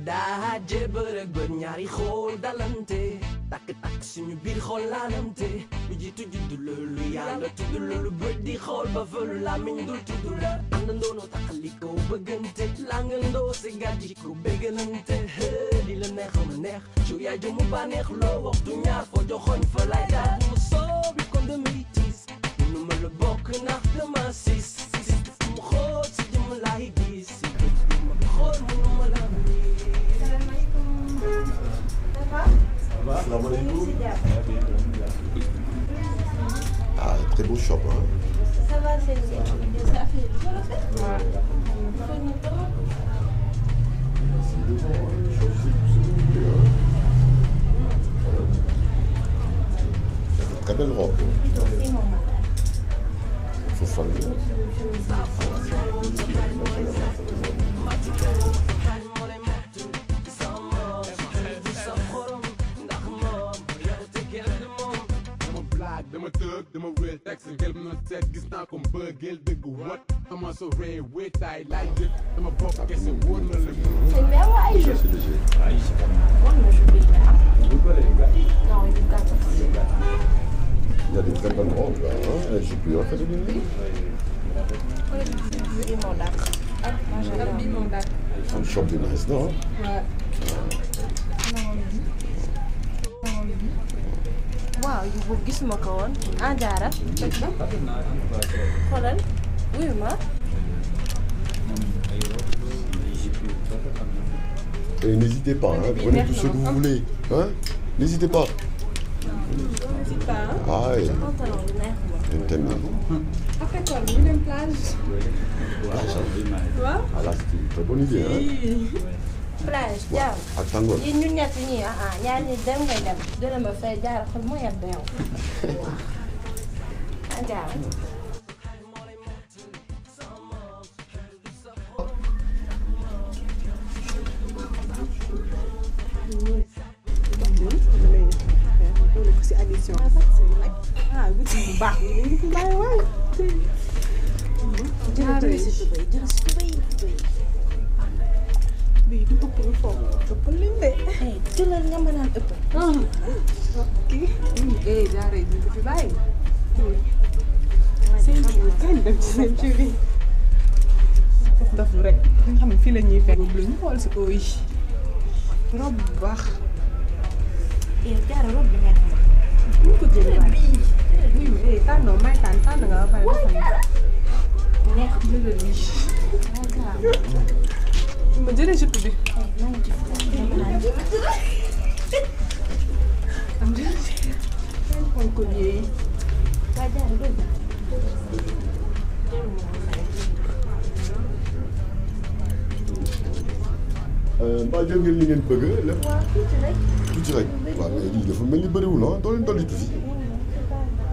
daaje bërëg bër ñaari xool dalante takk takk suñu biir xool laalante lu jiitu juddu loolu yàlla tudd loolu bët di xool ba fëlu làmmiñ dul tudd la àndandoo noo taxalikoo bëggante langandoo si gàjji ko béggalante li la neex ma neex yow yaay jëmu bànneex loo waxtu ñaar foo joxoñ fa lay daal mu soobi kon damay tiis nu ma la bokk ndax dama sis mu xool si jëm laay gis si bët bi ma xool mënu ma la Ah, très beau shop, hein. Ça va, c'est ça fait. Très belle robe. Faut faire dama tëgg dama wéel texte gel bu ma seet gis naa ko mbëggeel dëgg wat xama so ree wéetaay laay jël dama bopp kese wóor na la C'est bien, ouais, je. c'est léger. Moi, je vais pas. Non, il est pas. Il y a des très bonnes robes, là, hein. Je peux en faire des mini. Bii moo dàq. Bii moo dàq. Un shop de nice, non? waaw yu boobu gisuma ko woon ah jaara xoolal wuyu ma Et n'hésitez pas, hein. Prenez tout ce que vous voulez, hein. N'hésitez pas. n'hésite pas hein Ah, oui. pantalon yu neex ma Un thème. Après quoi, ñu dem plage. Plage, hein. Waaw. Ah, là, c'est une très bonne idée, hein. plage jaaw Ak tàngoor. yéen ñun ñett ñii ñaar ñi dem ngay dem dina ma fay jaara xol moo yàgg yow ah jaara Si addition. Ah, bu baax ni ngi fi bàyyi waay. jël si tubéy jël si tubéy Bii du ëpp lu foofu. Ëpp liñ de. jëlal nga mën naan ëpp Kii. Jaaree ñu ko fi bàyyi. Seen kañ dem ci seen ci bi. Daf rek. Nga xam ne fii la ñuy fekk bu ñu xool si eau yi. Robe bu baax. yow jaara robe bi neex na Ñu ko jëlee waay. Oui, mais tànnoo may tànn nga ba pare defal neex jëlal lii. Ma jëlee jupe bi. Am jëlee xool collier yi. waa jaara robe Mbaa jël ngeen li ngeen bëgg lépp. waa tuuti rek Tuuti rek. Waaw mais lii dafa mel ni bëriwul, ah. Doo leen dolli tuuti.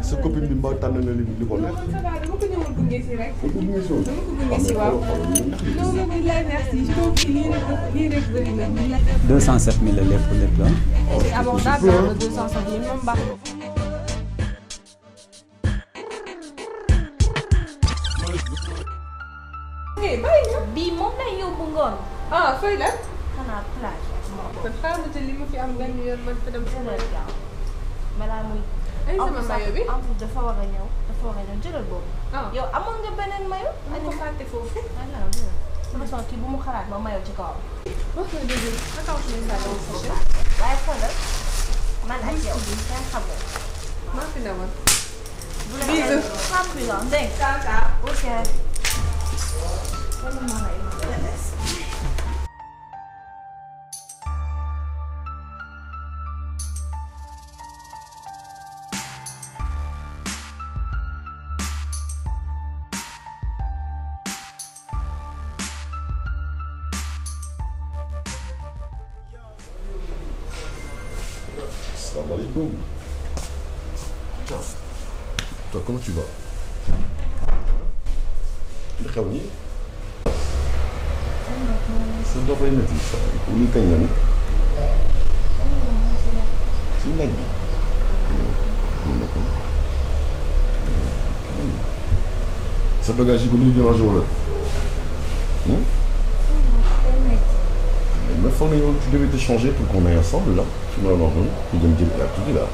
Sa copine bi mbaa tànn na li ko neex. Ça va, dama ko ñëwoon gunge si rek. Ko gunge si woon. Dama ko gunge si waaw. Non, non, billahi merci. Je trouve que lii rek bëri na. 207 000 la lépp lépp la. c'est abordable dans le 250 000 moom baax Bàyyi nga. bii moom lay yóbbu ngoon Ah, fay la. xanaa plage Kon xaaral ma jël li ma fi am benn yoon man fa dem sama. jëlal gaaw balaa muy Ay sama mayo bi. en plus dafa war a ñëw jëlal boobu Ah. yow amoon nga beneen mayo Dama ko fàtte foofu. alors jëlal sama son kii bu mu xalaat ma mayo ci kawam Wax nga dëgg. Attention ça dans le sachet. waaye xoolal man ak yow kenn xamul Maa fi newoon. bu la Bisous. xam bi la dégg nga ok wala ma lay Salam alaikum. Toi, comment tu vas? Li xew nii. Sa dox lay métti sa lii kañ la ni si naaj bi. Sa bagage yi bu ñuy déranger wala. foog na yow tu devais te changer pour qu'on aille ensemble là fi ma la wax noonu ñu dem jël ak tuuti là.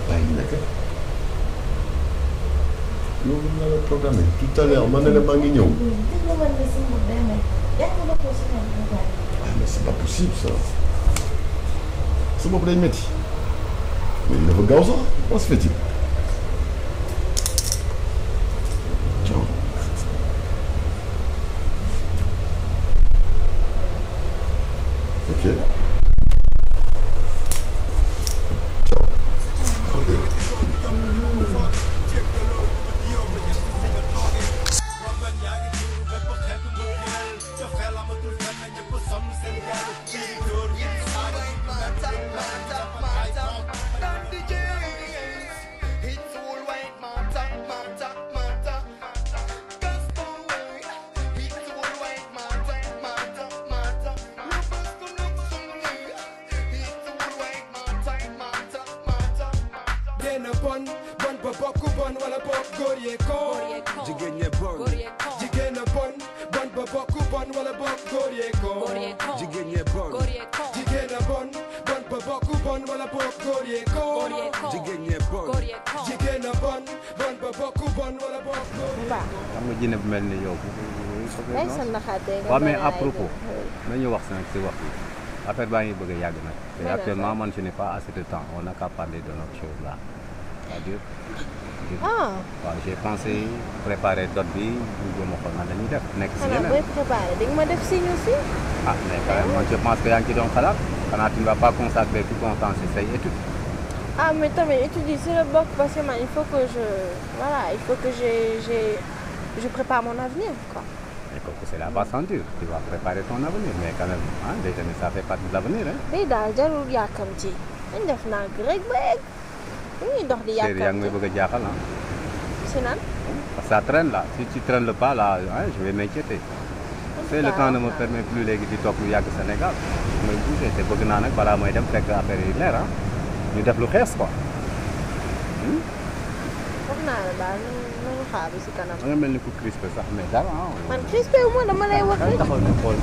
bàyyi naka yow mën naa la programmer tout à l'heure man ne la maa ngi ñëw. ah mais c'est pas possible ça sa bopp day métti mais dafa gaaw sax comment se fait-il. Ok. waaw mais à propos nañu wax nag ci wax bi affaire baa ngi bëgg a yàgg nag te actuellement man je n'ai pas assez de temps on n'a qu'à parler de notre chose là c'est-à-dire waaw j'ai pensé préparer dot bi ñu jéem a xool nan la ñuy def nekk si yeneen booy préparer di nga ma def signe aussi mais quand même man je pense que yaa ngi ci doon xalaat xanaa tu ne vas pas consacrer tout ton temps ci say études mais tamit études yi si la bokk parce que man il faut que je prépare mon avenir quoi. Et comme c'est la base dure, tu vas préparer ton avenir, mais quand même, déjà, ça fait partie de l'avenir. Mais daal jarul yàkkamti dañ def nànk rek ba egg dañuy dox di yàkkamti. yaa ngi may bëgg a jaaxal c'est nan. Parce que ça traîne là, si tu traînes le pas là, je vais m'inquiéter. C'est le temps ne me permet plus léegi di toog lu yàgg Sénégal may bouger te bëgg naa nag balaa may dem fekk affaire yi leer ñu def lu xees quoi. foog naa la daal nañu xaar si kanam. da nga mel ni ku crispé sax mais dara man crispé wu ma dama lay wax rek. taxaw ñu xool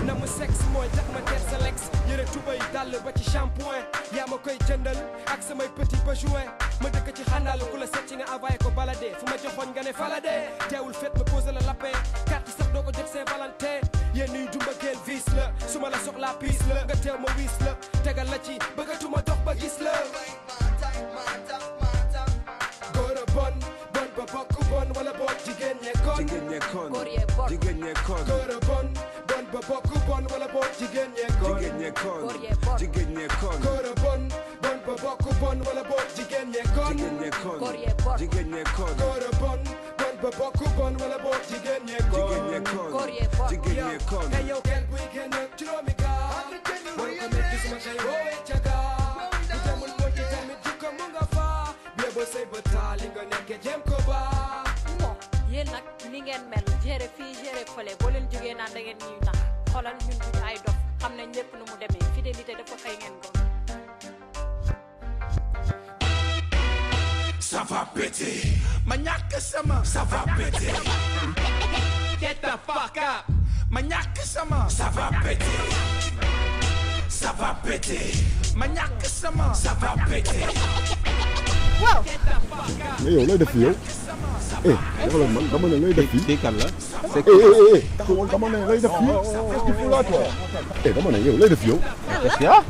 na mu sexe mooy tax ma teer sa lex yëre tubay dàll ba ci shampoing yaa ma koy jëndal ak samay petit besoin ma dëkk ci xandal ku la seet ci nga envoyé ko balade fu ma joxoon nga ne falade teewul fet ma posé la lappe carte sax doo ko jot Saint-Valentin yéen ñuy dumba gel vis la su ma la soxlaa piis la nga teew ma wiis la tegal la ci bëggatuma dox ba gis la góor a bon ba bokk bon wala boog jigéen ñe kon jigéen ñe kon góor a bon ba bokk bon wala boog jigéen ñe kon jigéen ñe kon góor a bon ba bokk bon wala boog jigéen ñe kon jigéen ñe kon góor a bon ba bokk bon wala boog jigéen ñe kon jigéen ñe kon hey yow gel buy génn juróomi gaa war ko nekk gisuma kay woowee caga bu demul ko ci tamit jukka mu nga faa bie ba say ba taal li nga nekke jéem ko baa yéen nag ni ngeen mel géré fii géré fële boo leen jógee naan da ngeen ñuy nax xoolal ñun duñu ay dof xam nañ lépp nu mu demee fidélité dafa xëy ngeen ko ça va péter ma ñàkk sama ça va péter get the fuck up ma ñàkk sama ça va péter ça va péter ma ñàkk sama ça va péter waaw mais yow looy def fii yow xoolal man dama ne looy def fii kii kan la taxawal dama ne looy def fii qu'est-ce qu'il faut là toi dama ne yow looy def yow qu'est-ce qu'il y a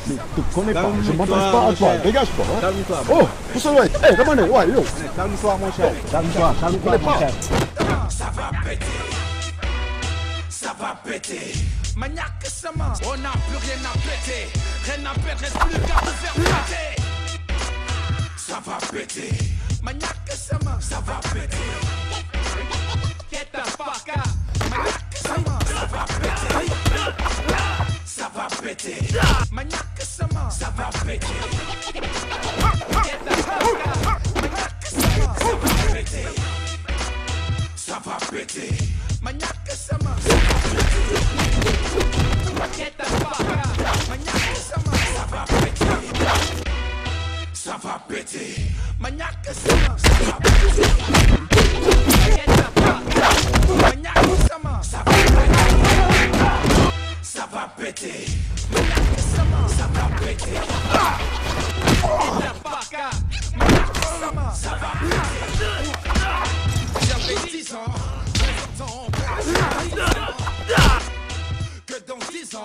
mais tu connais pas je m'adresse pas à toi dégage-toi calme-toi pousse waay dama ne waay yow calme-toi mon cher calme-toi mon cher ça va péter ça va péter ma ñàkk sama on n'a plus rien à péter rien à perdre reste plus qu'à vous faire péter ça va péter ma ñàkk sama ça va péter get the fuck up ma ñàkk sama ça va péter ça va péter ma ñàkk sama ça va péter get the fuck up ma ñàkk sama ça va péter ça va péter ma ñàkk sama ça va péter get the fuck up ma ñàkk sama ça va péter ça va péter ma ñàkk sama ça va péter va péter. Ça va péter. Ça va péter. J'avais 10 ans, que dans 10 ans,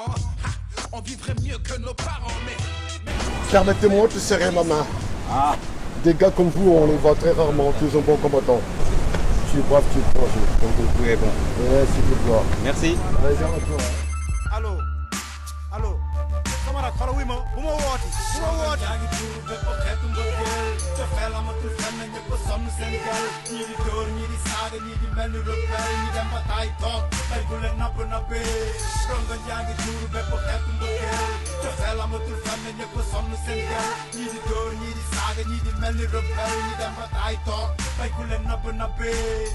on vivrait mieux que nos parents, mais... Permettez-moi de serrer ma main. Ah, Des gars comme vous, on les voit très rarement, tous un bon combattant. Tu es brave, tu es courageux. donc tout est bon. Ouais, s'il te plaît. Merci. Allez, viens maintenant. Allo, allo, camarade, xoolal wuy ma bu ma wooti bu ma wooti. yaa ngi tuur bépp xeetu mbëggeel te xel amatul fenn ñëpp a sonn seen gel ñii di dóor ñii di saaga ñii di mel ni rebelle ñi dem ba taay toog ay bu leen napp nappee rongoñ yaa ngi tuur bépp xeetu mbëggeel te xel amatul fenn ñëpp a sonn seen gel ñii di dóor ñii di saaga ñii di mel ni rebelle ñi dem ba taay toog ay bu leen napp nappee